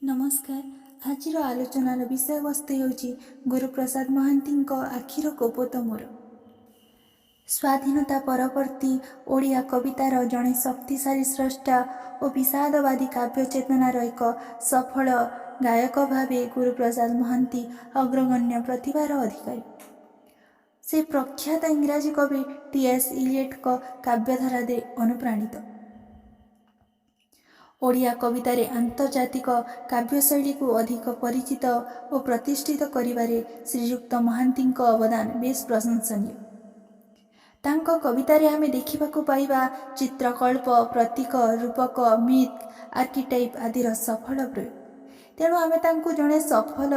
ନମସ୍କାର। ଆଜିର ଆଲୋଚନାର ବିଷୟବସ୍ତୁ ହେଉଛି ଗୁରୁପ୍ରସାଦ ମହାନ୍ତିଙ୍କ ଆଖିର କୋପ ତ ମୋର। ସ୍ୱାଧୀନତା ପରବର୍ତ୍ତୀ ଓଡ଼ିଆ କବିତାର ଜଣେ ଶକ୍ତିଶାଳୀ ସ୍ରଷ୍ଟା ଓ ବିଷାଦବାଦୀ କାବ୍ୟ ଚେତନାର ଏକ ସଫଳ ଗାୟକ ଭାବେ ଗୁରୁପ୍ରସାଦ ମହାନ୍ତି ଅଗ୍ରଗଣ୍ୟ ପ୍ରତିଭାର ଅଧିକାରୀ। ସେ ପ୍ରଖ୍ୟାତ ଇଂରାଜୀ କବି ଟି ଏସ୍ ଇଲିୟଟଙ୍କ କାବ୍ୟଧାରାରେ ଅନୁପ୍ରାଣିତ। ଓଡ଼ିଆ କବିତାରେ ଆନ୍ତର୍ଜାତିକ କାବ୍ୟଶୈଳୀକୁ ଅଧିକ ପରିଚିତ ଓ ପ୍ରତିଷ୍ଠିତ କରିବାରେ ଶ୍ରୀଯୁକ୍ତ ମହାନ୍ତିଙ୍କ ଅବଦାନ ବେଶ୍ ପ୍ରଶଂସନୀୟ। ତାଙ୍କ କବିତାରେ ଆମେ ଦେଖିବାକୁ ପାଇବା ଚିତ୍ରକଳ୍ପ, ପ୍ରତୀକ, ରୂପକ, ମିଥ୍, ଆର୍କିଟାଇପ୍ ଆଦିର ସଫଳ ପ୍ରୟୋଗ। ତେଣୁ ଆମେ ତାଙ୍କୁ ଜଣେ ସଫଳ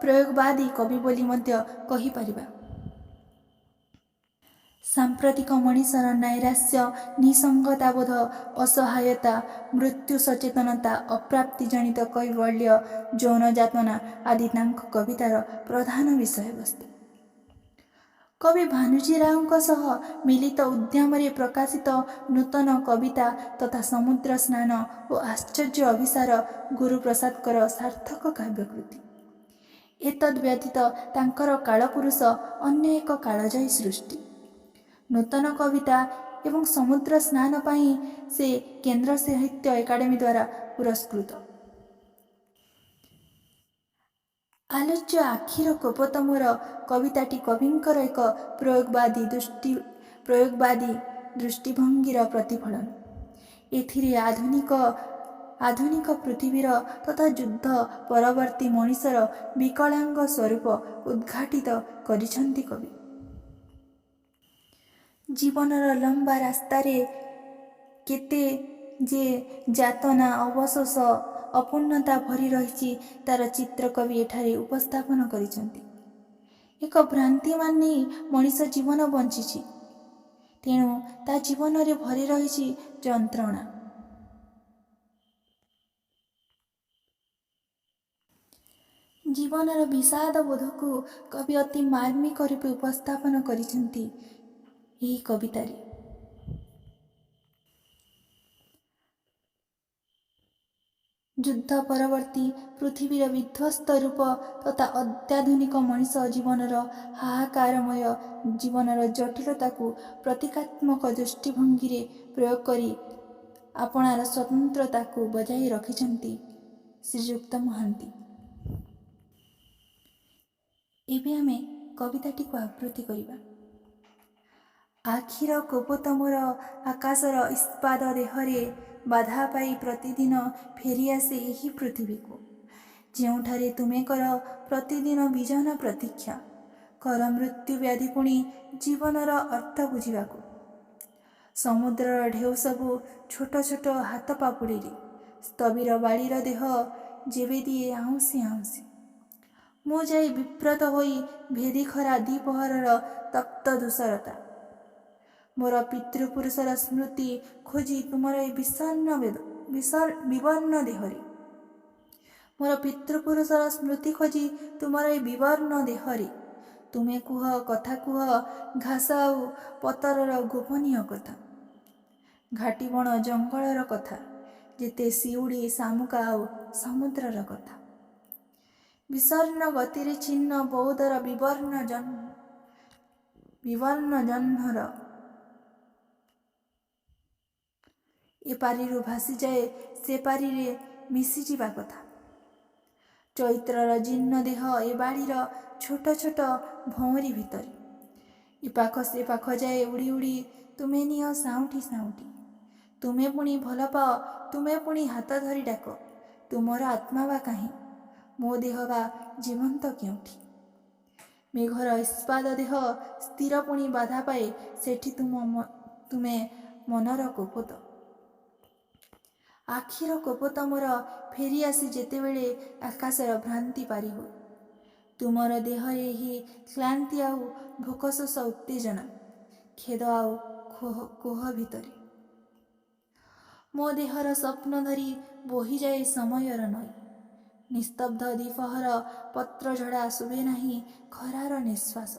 ପ୍ରୟୋଗବାଦୀ କବି ବୋଲି ମଧ୍ୟ କହିପାରିବା। ସାମ୍ପ୍ରତିକ ମଣିଷର ନୈରାଶ୍ୟ, ନିଃସଙ୍ଗତାବୋଧ, ଅସହାୟତା, ମୃତ୍ୟୁ ସଚେତନତା, ଅପ୍ରାପ୍ତି ଜନିତ କୈବଲ୍ୟ, ଯୌନ ଯାତନା ଆଦି ତାଙ୍କ କବିତାର ପ୍ରଧାନ ବିଷୟବସ୍ତୁ। କବି ଭାନୁଜୀ ରାଓଙ୍କ ସହ ମିଳିତ ଉଦ୍ୟମରେ ପ୍ରକାଶିତ ନୂତନ କବିତା ତଥା ସମୁଦ୍ର ସ୍ନାନ ଓ ଆଶ୍ଚର୍ଯ୍ୟ ଅଭିସାର ଗୁରୁପ୍ରସାଦଙ୍କର ସାର୍ଥକ କାବ୍ୟକୃତି। ଏତଦ୍ ବ୍ୟତୀତ ତାଙ୍କର କାଳପୁରୁଷ ଅନ୍ୟ ଏକ କାଳଜୟୀ ସୃଷ୍ଟି। ନୂତନ କବିତା ଏବଂ ସମୁଦ୍ର ସ୍ନାନ ପାଇଁ ସେ କେନ୍ଦ୍ର ସାହିତ୍ୟ ଏକାଡେମୀ ଦ୍ୱାରା ପୁରସ୍କୃତ। ଆଲୋଚ୍ୟ ଆଖିର କୋପ ତ ମୋର କବିତାଟି କବିଙ୍କର ଏକ ପ୍ରୟୋଗବାଦୀ ଦୃଷ୍ଟିଭଙ୍ଗୀର ପ୍ରତିଫଳନ। ଏଥିରେ ଆଧୁନିକ ପୃଥିବୀର ତଥା ଯୁଦ୍ଧ ପରବର୍ତ୍ତୀ ମଣିଷର ବିକଳାଙ୍ଗ ସ୍ୱରୂପ ଉଦ୍ଘାଟିତ କରିଛନ୍ତି କବି। ଜୀବନର ଲମ୍ବା ରାସ୍ତାରେ କେତେ ଯେ ଯାତନା, ଅବଶୋଷ, ଅପୂର୍ଣ୍ଣତା ଭରି ରହିଛି, ତାର ଚିତ୍ର କବି ଏଠାରେ ଉପସ୍ଥାପନ କରିଛନ୍ତି। ଏକ ଭ୍ରାନ୍ତିମାନ ନେଇ ମଣିଷ ଜୀବନ ବଞ୍ଚିଛି, ତେଣୁ ତା ଜୀବନରେ ଭରି ରହିଛି ଯନ୍ତ୍ରଣା। ଜୀବନର ବିଷାଦ ବୋଧକୁ କବି ଅତି ମାର୍ମିକ ରୂପେ ଉପସ୍ଥାପନ କରିଛନ୍ତି ଏହି କବିତାରେ। ଯୁଦ୍ଧ ପରବର୍ତ୍ତୀ ପୃଥିବୀର ବିଧ୍ୱସ୍ତ ରୂପ ତଥା ଅତ୍ୟାଧୁନିକ ମଣିଷ ଜୀବନର ହାହାକାରମୟ ଜୀବନର ଜଟିଳତାକୁ ପ୍ରତୀକାତ୍ମକ ଦୃଷ୍ଟିଭଙ୍ଗୀରେ ପ୍ରୟୋଗ କରି ଆପଣାର ସ୍ୱତନ୍ତ୍ରତାକୁ ବଜାୟ ରଖିଛନ୍ତି ଶ୍ରୀଯୁକ୍ତ ମହାନ୍ତି। ଏବେ ଆମେ କବିତାଟିକୁ ଆବୃତ୍ତି କରିବା। ଆଖିର କୋପ ତ ମୋର ଆକାଶର ଇସ୍ପାତ ଦେହରେ ବାଧା ପାଇ ପ୍ରତିଦିନ ଫେରିଆସେ ଏହି ପୃଥିବୀକୁ, ଯେଉଁଠାରେ ତୁମେ କର ପ୍ରତିଦିନ ବିଜନ ପ୍ରତୀକ୍ଷା, କର ମୃତ୍ୟୁ ବ୍ୟାଧି ପୁଣି ଜୀବନର ଅର୍ଥ ବୁଝିବାକୁ। ସମୁଦ୍ରର ଢେଉ ସବୁ ଛୋଟ ଛୋଟ ହାତ ପାପୁଲିରେ ସ୍ଥବିର ବାଳିର ଦେହ ଯେବେ ଦିଏ ଆଉଁସି ଆଉଁସି, ମୁଁ ଯାଇ ବିବ୍ରତ ହୋଇ ଭେଦି ଖରା ଦ୍ୱିପହରର ତପ୍ତ ଧୂସରତା। ମୋର ପିତୃପୁରୁଷର ସ୍ମୃତି ଖୋଜି ତୁମର ଏ ବିବର୍ଣ୍ଣ ଦେହରେ, ମୋର ପିତୃପୁରୁଷର ସ୍ମୃତି ଖୋଜି ତୁମର ଏ ବିବର୍ଣ୍ଣ ଦେହରେ, ତୁମେ କୁହ କଥା କୁହ ଘାସ ଆଉ ପତରର ଗୋପନୀୟ କଥା, ଘାଟି ବଣ ଜଙ୍ଗଲର କଥା, ଯେତେ ଶିଉଡ଼ି ଶାମୁକା ଆଉ ସମୁଦ୍ରର କଥା। ବିଷର୍ଣ୍ଣ ଗତିରେ ଛିନ୍ନ ବଉଦର ବିବର୍ଣ୍ଣ ଜହ୍ନର ଏ ପାରିରୁ ଭାସିଯାଏ ସେ ପାରିରେ ମିଶିଯିବା କଥା। ଚୈତ୍ରର ଜୀର୍ଣ୍ଣ ଦେହ ଏ ବାଡ଼ିର ଛୋଟ ଛୋଟ ଭଉଁରୀ ଭିତରେ, ଏ ପାଖ ସେ ପାଖ ଯାଏ ଉଡ଼ି ଉଡ଼ି ତୁମେ ନିଅ ସାଉଁଟି ସାଉଁଟି। ତୁମେ ପୁଣି ଭଲ ପାଅ, ତୁମେ ପୁଣି ହାତ ଧରି ଡାକ, ତୁମର ଆତ୍ମା ବା କାହିଁ, ମୋ ଦେହ ବା ଜୀବନ୍ତ କେଉଁଠି? ମେଘର ଇସ୍ପାତ ଦେହ ସ୍ଥିର ପୁଣି ବାଧା ପାଏ ସେଠି ତୁମେ ମନର କୋପତ। ଆଖିର କୋପ ତ ମୋର ଫେରିଆସେ ଯେତେବେଳେ ଆକାଶର ଭ୍ରାନ୍ତି ପାରି ହୁଏ, ତୁମର ଦେହରେ ଏହି କ୍ଳାନ୍ତି ଆଉ ଭୋକଶୋଷ ଉତ୍ତେଜନା, ଖେଦ ଆଉ କୋହ ଭିତରେ ମୋ ଦେହର ସ୍ୱପ୍ନ ଧରି ବୋହିଯାଏ ସମୟର ନଈ। ନିସ୍ତବ୍ଧ ଦ୍ୱିପହର ପତ୍ର ଝଡ଼ା ଶୁଭେ ନାହିଁ ଖରାର ନିଶ୍ୱାସ,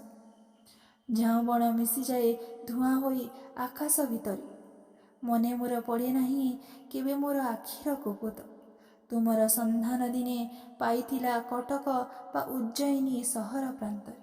ଝାଉଁ ବଣ ମିଶିଯାଏ ଧୂଆଁ ହୋଇ ଆକାଶ ଭିତରେ। ମନେ ମୋର ପଡ଼େ ନାହିଁ କେବେ ମୋର ଆଖିର କୋପତ, ତୁମର ସନ୍ଧାନ ଦିନେ ପାଇଥିଲା କଟକ ବା ଉଜ୍ଜୟିନୀ ସହର ପ୍ରାନ୍ତରେ।